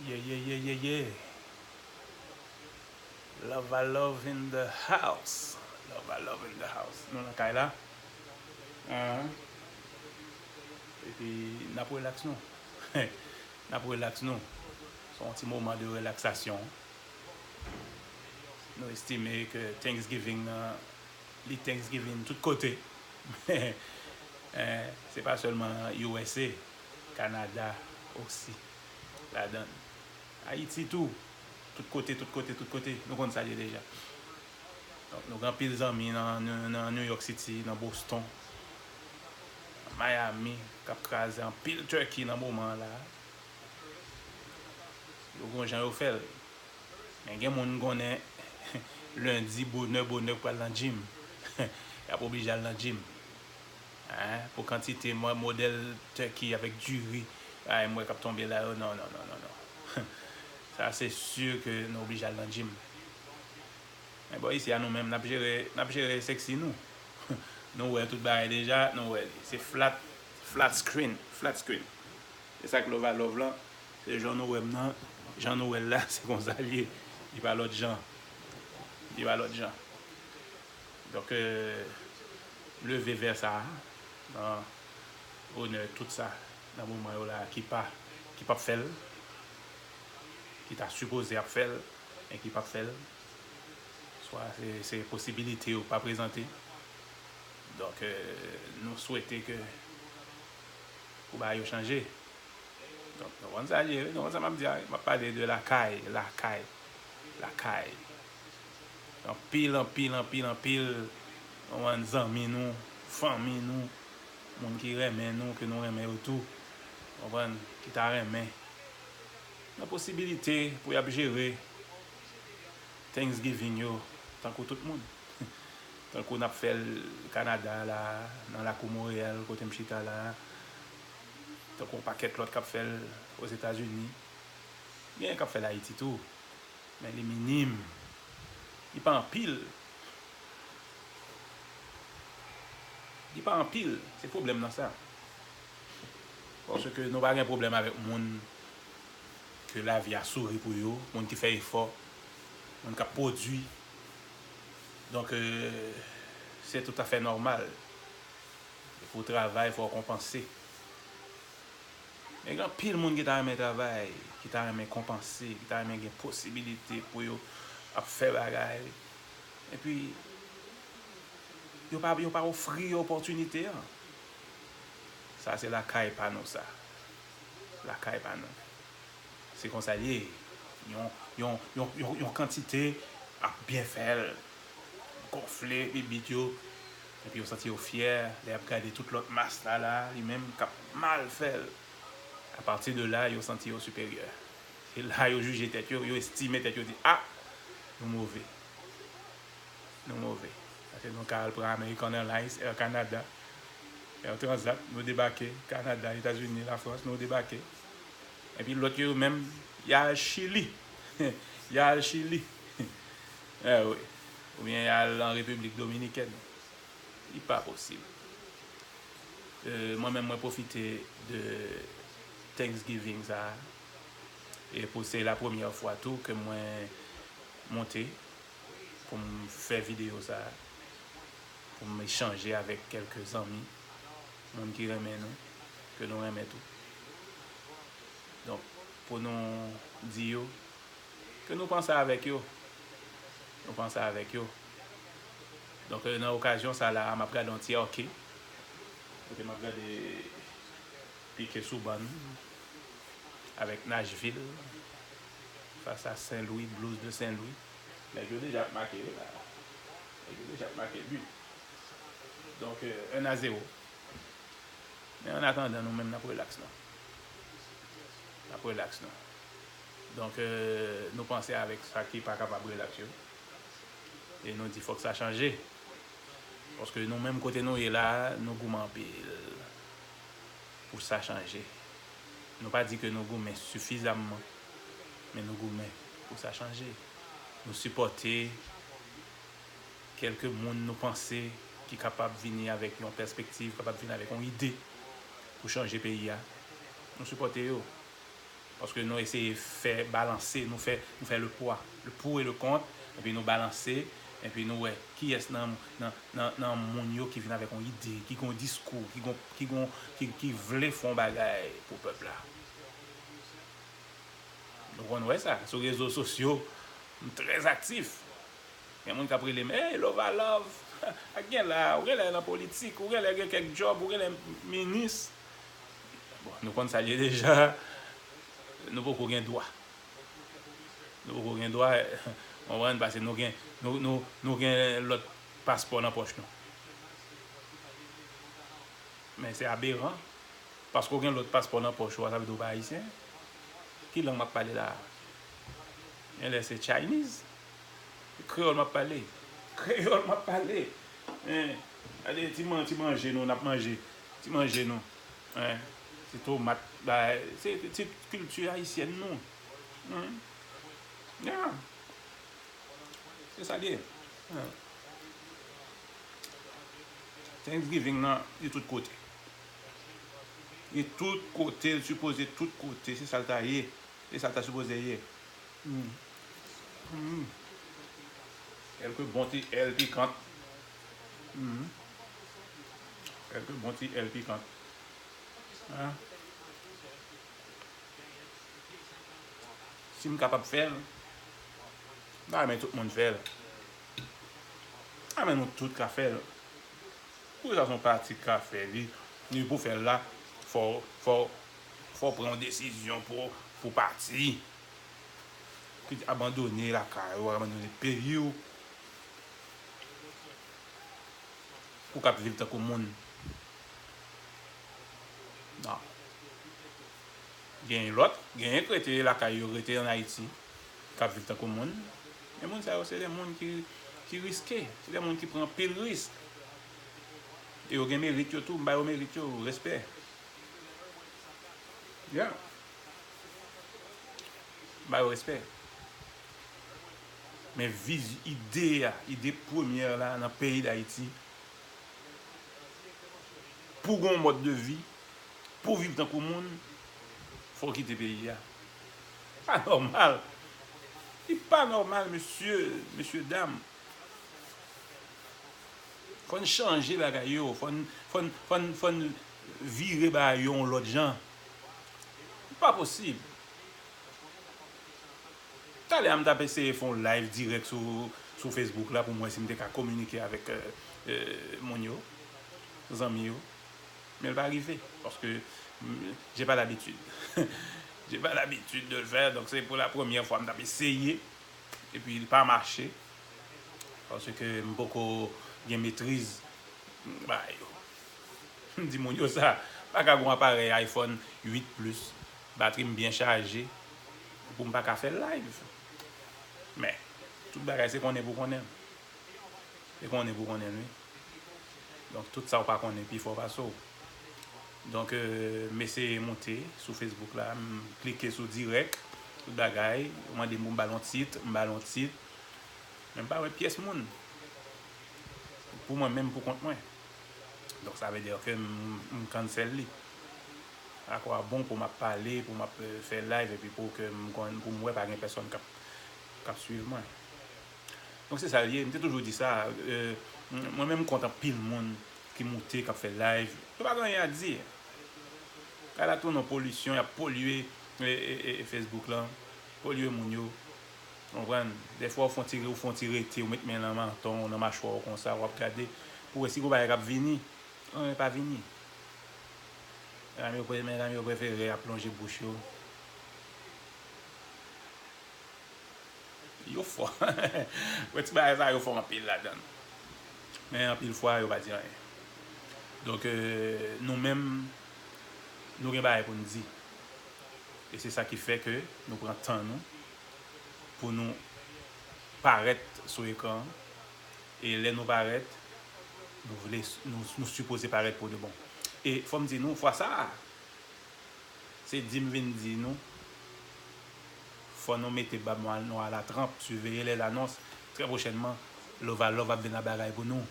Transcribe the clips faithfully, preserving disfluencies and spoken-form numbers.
Yeah, yeah, yeah, yeah, yeah. Love, I love in the house. Love, I love in the house. Nou nan kay la. Ahn. Epi, n ap relax nou. N ap relax nou. Se yon ti moman de relaksasyon. Nou estime ke Thanksgiving nan, li Thanksgiving tout kote. Men, eh, se pa sèlman U S A, Kanada osi ladan l. Ayiti tou, tout kote, tout kote, tout kote. Nou konn sa l ye deja. Donk, nou gen anpil zanmi nan, nan, nan New York City, nan Boston, nan Miami, k ap kraze anpil turkey nan moman an la. Yo gon jan yo fè l. Men gen moun m konnen, lendi, bonè, bonè, pou al nan gym. Y ap oblije al nan gym. Hein, pou kantite mo-, modèl turkey avèk diri, ay, m wè k ap tonbe la yo, non, non, non, non, non. Sa, se si ke nou oblije al nan gym. Men bò isi a, nou menm, n ap jere, n ap jere sexy nou. Nou wè tout bagay deja, nou wè li. Se flat, flat screen, flat screen. Se sa k love a love lan. Se jan nou wè m nan, jan nou wè l la, se konsa l ye. Li pa lòt jan. Li pa lòt jan. Donk, euh, leve vè sa a, nan onè tout sa, nan moman yo la, ki pa, ki p ap fè l, ki ta sipoze ap fè l, men ki p ap fè l. Swa se, se posibilite yo pa prezante. Donk, euh, nou swete ke pou bagay yo chanje. Donk, nou konn sa l ye, wi, nou konn sa m ap di a, wi. M ap pale de lakay, lakay, lakay. Anpil, anpil, anpil, anpil, nou konn zanmi nou, fanmi nou, moun ki renmen nou, ke nou renmen yo tou, konprann, ki ta renmen nan posibilite pou y ap jere Thanksgiving yo, tankou tout moun. Tankou n ap fè l Kanada la, nan lakou Monreyal, kote m chita la. Tankou yon pakèt lòt k ap fè l Ozetazini. Genyen k ap fè l Ayiti tou. Men li minim. Li pa anpil. Li pa anpil. Se pwoblèm nan sa. Paske nou pa gen pwoblèm avèk moun ke lavi a souri pou yo, moun ki fè efò, moun k ap pwodui. Donk, euh, se toutafè nòmal. Fò w travay, fò w konpanse. Men gen anpil moun ki ta renmen travay, ki ta renmen konpanse, ki ta renmen gen posibilite pou yo ap fè bagay. Epi, yo pa, yo pa ofri yo opòtinite an. Sa se lakay pa nou sa. Lakay pa nou. Se konsa l ye. Yon, yon, yon, yon, yon kantite ap byen fè l, gonfle bibit yo, epi yo santi yo fyè lè y ap gade tout lòt mas la, la, li menm k ap mal fè l. Apati de la, yo santi yo siperyè. E la, yo jije tèt yo, yo estime tèt yo, di, "A, nou move." Nou move. Paske nou ka al pran American Airlines, Air Canada, Air Transat, nou debake, Kanada, Etazini, Lafrans, nou debake. Epi lòt yo menm, y al Chili. Y al Chili. Eh wi. Oubyen y al an Repiblik Dominikèn. Li pa posib. Euh, mwen menm, mwen pwofite de Thanksgiving sa a. E pou se la premyè fwa tou ke mwen monte pou m fè videyo sa a, pou m echanje avèk kèlke zanmi, moun ki renmen nou, ke nou renmen tou. Donk, pou nou di yo ke nou panse avèk yo. Nou panse avèk yo. Donk, euh, nan okazyon sa la, m ap gade yon ti hockey. Kote m ap gade pike sou bann avèk Nashville fas a Saint Louis, Blues de Saint Louis. Nèg yo deja ap make wi la. Nèg yo deja ap make bi. Donk, euh, un à zéro. Men an atandan, nou menm n ap relax nou. N ap relax nou. Donk, euh, nou panse avèk sa ki pa kapab relax yo. E nou di fòk sa chanje. Paske nou menm kote nou ye la, nou goumen anpil pou sa chanje. Nou pa di ke nou goumen sifizamman, men nou goumen pou sa chanje. Nou sipòte kèlke moun nou panse ki kapab vini avèk yon pèspektiv, kapab vini avèk yon ide pou chanje peyi a. Nou sipòte yo. Paske nou eseye fè balanse, nou fè, nou fè le pwa, le pou e le kont, epi nou balanse, epi nou wè kiyès nan, nan, nan, nan moun yo ki vin avèk yon ide, ki gen yon diskou, ki gen, ki gen, ki, ki vle fè yon bagay pou pèp la. Nou konn wè sa sou rezo sosyo, m trè aktif. Gen moun k ap rele m, "Hey, Lova Love, ak gen la, ou genlè nan politik, ou genlè gen kèk djòb, ou genlè minis." Bon, nou konn sa l ye deja, nou poko gen dwa. Nou poko gen dwa, konprann, paske nou gen, nou, nou, nou gen lòt paspò nan pòch nou. Men se aberan. Paske w gen lòt paspò nan pòch ou a, sa vle di w pa ayisyen? Ki lang m ap pale la a? Genlè se Chinese? Kreyòl m ap pale. Kreyòl m ap pale. Hein? Gade ti man-, ti manje nou, n ap manje. Ti manje nou. Hein? Ti tomat, bagay. Se ti kilti ayisyèn nou. Hein? Yeah. Se sa l ye. Thanksgiving nan, li tout kote. Li tout kote, li sipoze tout kote. Se sa l ta ye. Se sa l ta sipoze ye. Mm. Mm. Kèlke bon ti èl pikant. Mm. Kèlke bon ti èl pikant. Hein? Si m kapab fè l, m ta renmen tout moun fè l. M ta renmen nou tout ka fè l. Poukisa se yon pati k ka fè li? Li pou fè l la, fò, fò, fò w pran yon desizyon pou, pou pati. Ki abandone lakay ou, abandone peyi w. Ou k ap viv tankou moun. Non. Gen lòt, gen k rete lakay yo, rete ann Ayiti, k ap viv tankou moun. Men moun sa yo, se de moun ki, ki riske, se de moun ki pran anpil risk. E yo gen merit yo tou, m ba yo merit yo, respè. Yeah. M ba yo respè. Men viz-, ide a, ide premyè la nan peyi Dayiti, pou gon mòd de vi, pou viv tankou moun, fò w kite peyi a. Pa nòmal. Li pa nòmal, mesye, mesye dam. Fò n chanje bagay yo. Fò n, fò n, fò n, fò n vire bagay yo yon lòt jan. Li pa posib. Talè a, m t ap eseye fè yon live dirèk sou, sou Facebook la pou m wè si m te ka kominike avèk, euh, euh, moun yo, zanmi yo. Men l pa rive, paske, mm, j'ai pas l'habitude. J'ai pas l'habitude de le faire, donc c'est pour la première fois m t ap eseye, epi l pa mache, paske m poko gen metriz bagay yo. M di moun yo sa, pa ka gon aparèy iPhone uit plus, batri m byen chaje, pou m pa ka fè live. Men, tout bagay se konnen pou konnen. Se konnen pou konnen l, wi. Donk, tout sa w pa konnen, pi fò pase w. Donk, euh, m eseye moute sou Facebook la, m klike sou dirèk, tout bagay, yo mande m pou m ba l yon tit, m ba l yon tit. Men m pa wè pyès moun. Pou mwen menm, pou kont mwen. Donk, sa vle di ke m, m cancel li. Akwabon pou m ap pale, pou m ap, euh, fè live, epi pou ke m konn, pou m wè pa gen pèsonn k ap, k ap swiv mwen. Donk, se sa l ye. M te toujou di sa, euh, mwen menm, m kont anpil moun ki moute, k ap fè live. Yo pa gen anyen a di. Kay la tounen yon polisyon, y ap polye, e, e, e, Facebook lan, polye moun yo. Konprann? Dèfwa, ou fè yon ti, ou fè yon ti rete, ou met men nan manton w, nan machwa w konsa, w ap gade, pou wè si gon bagay k ap vini. Anyen pa vini. Medam yo pre-, medam yo prefere ap lonje bouch yo. Yo fò. Wè ti bagay sa yo fò anpil ladan l. Men anpil fwa, yo pa di anyen. Donk, euh, nou menm, nou gen bagay pou n di. E se sa ki fè ke nou pran tan nou pou nou parèt sou ekran an. E lè nou parèt, nou vle, nou, nou sipoze parèt pou de bon. E fò m di nou, fwa sa a, se di m vin di nou, fò nou mete bab nou a, nou a la tranp, surveillez les annonces. Trè pwochènman, Lova Love ap vin ak bagay pou nou.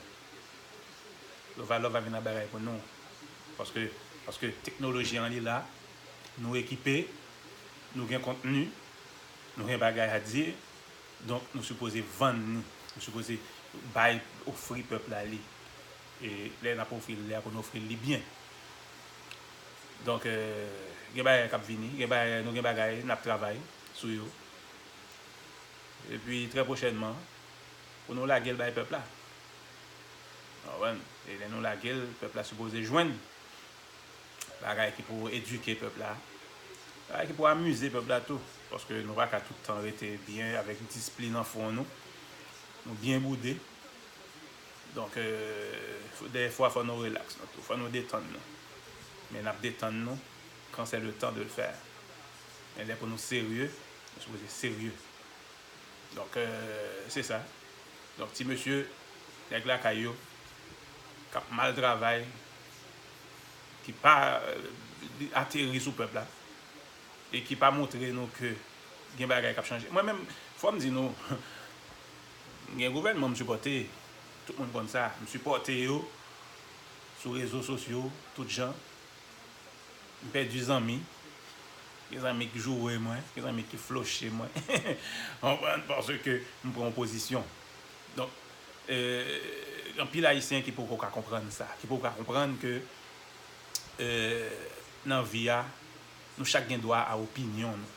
Lova Love ap vin ak bagay pou nou. Paske, paske teknoloji an li la, nou ekipe, Nou gen kontni, nou gen bagay a di, donk nou sipoze vann li, nou sipoze bay, ofri pèp la li. E lè n ap ofri l, lè pou n ofri l li byen. Donk, euh, gen bagay k ap vini, gen bagay, nou gen bagay, n ap travay sou yo. Epi, trè pwochènman, pou nou lage l bay pèp la. Ou konprann? E lè nou lage l, pèp la sipoze jwenn bagay ki pou edike pèp la, bagay ki pou amize pèp la tou. Paske nou pa ka tout tan rete byen avèk displin an fwon nou. Nou byen boude. Donk, euh, dèfwa fò nou relaks nou tou, fò nou detann nou. Men n ap detann nou quand c'est le temps de le faire. Men lè pou nou serye, nou sipoze serye. Donk, euh, se sa. Donk, ti mesye, nèg lakay yo, k ap mal travay, ki pa, euh, ateri sou pèp la, e ki pa montre nou ke gen bagay k ap chanje. Mwen menm, fò m di nou, gen gouvènman m sipòte, tout moun konn sa, m sipòte yo sou rezo sosyo, tout jan. M pèdi zanmi. Gen zanmi ki joure mwen, gen zanmi ki floche mwen. Konprann? Paske m pran yon pozisyon. Donk, euh, anpil Ayisyen ki poko ka konprann sa, ki poko ka konprann ke, euh, nan vi a, nou chak gen dwa a opinyon nou.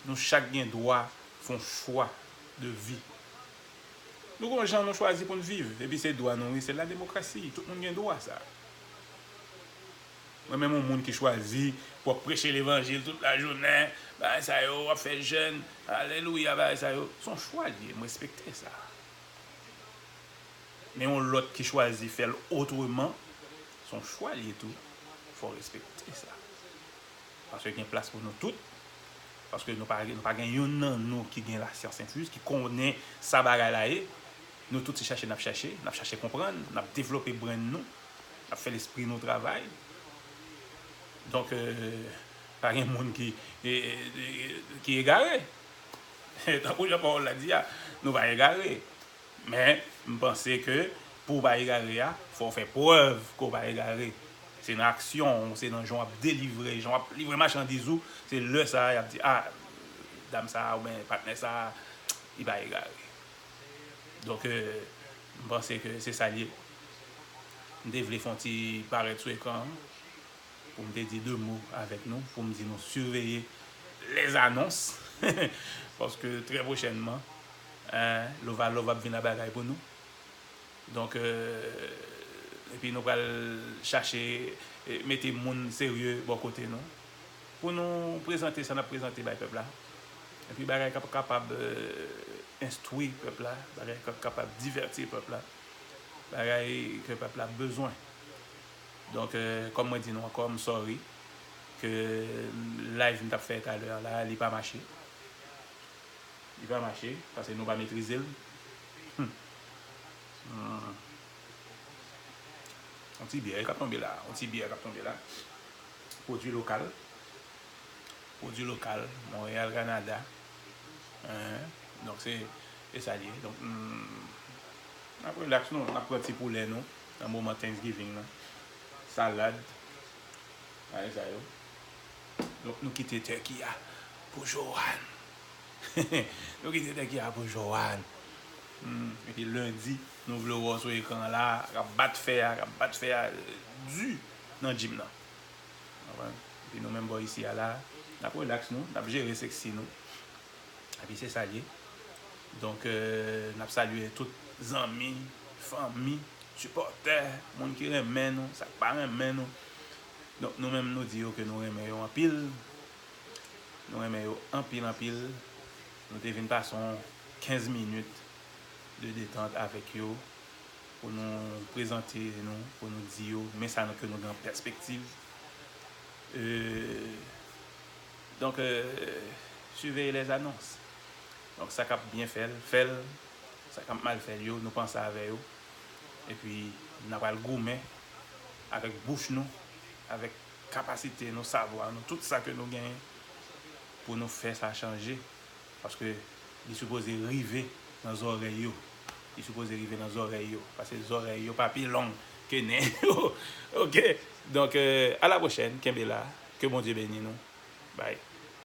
Nou chak gen dwa fè yon chwa de vi. Nou gon jan nou chwazi pou n viv, epi se dwa nou, wi, se la demokrasi, tout moun gen dwa sa. Mwen menm yon moun ki chwazi pou w ap preche levanjil tout lajounen, bagay sa yo, w ap fè jèn, alelouya, bagay sa yo, se yon chwa l ye, m respekte sa. Men yon lòt ki chwazi fè l otreman, se yon chwa l ye tou, fò w respekte sa. Paske gen plas pou nou tout. Paske nou pa, nou pa gen youn nan nou ki gen lasyans enfiz, ki konnen sa bagay la ye. Nou tout se chache n ap chache, n ap chache konprann, n ap devlope brenn nou, n ap fè lespri nou travay. Donk, euh, pa gen moun ki, e, e, e, ki egare. Tankou jan pawòl la di a, nou pa egare. Men, m panse ke pou w pa egare a, fò w fè prèv ke w pa egare. Se nan aksyon w, se nan jan w ap delivre, jan w ap livre machandiz ou, se lè sa a y ap di, a, dam sa a oubyen patnè sa a, li pa egare. Donk, euh, m panse ke se sa l ye. M te vle fè yon ti parèt sou ekran an pou m te di de mo avèk nou, pou m di nou siveye les annonces, paske trè pwochènman, hein, Lova Love ap vin ak bagay pou nou. Donk, euh, epi nou pral chache, eh, mete moun serye bò kote nou, pou nou prezante sa n ap prezante bay pèp la. Epi bagay k ap kapab, euh, enstwi pèp la, bagay k ap kapab divèti pèp la, bagay ke pèp la bezwen. Donk, euh, kòm mwen di nou ankò, m sorry ke live m t ap fè talè a la, li pa mache. Li pa mache, paske nou pa metrize l. Hmm. Hmm. Yon ti byè k ap tonbe la, yon ti byè k ap tonbe la. Pwodui lokal. Pwodui lokal, Montréal, Canada. Hein? Donk, se, se sa l ye. Donk, hmm, n ap relax nou, n ap pran ti poulè nou nan moman Thanksgiving nan. Salad. Bagay sa yo. Donk, nou kite turkey a pou Joanne. Nou kite turkey a pou Joanne. Hmm, epi lendi, nou vle wè w sou ekran la, k ap bat fè a, k ap bat fè a, euh, di nan gym nan. Konprann? Epi nou menm bò isi a la, n ap relax nou, n ap jere sexy nou. Epi se sa l ye. Donk, euh, n ap salye tout zanmi, fanmi, sipòtè, moun ki renmen nou, sa k pa renmen nou. Donk, nou menm nou di yo ke nou renmen yo anpil. Nou renmen yo anpil, anpil. Nou te vin pase yon kenz minit de detant avèk yo pou nou prezante nou, pou nou di yo, men sa nou, ke nou gen an pèspektiv. Euh, donk, euh, siveye les annonces. Donk, sa k ap byen fè l, fè l. Sa k ap mal fè l yo, nou panse avè yo. Epi, n a pral goumen avèk bouch nou, avèk kapasite nou, savwa nou, tout sa ke nou genyen pou nou fè sa chanje. Paske li sipoze rive nan zòrèy yo. Li sipoze rive nan zòrèy yo. Paske zòrèy yo pa pi long ke nen yo. Oke? Donk, euh, à la prochaine. Kenbe la. Ke Bondye beni nou. Bye.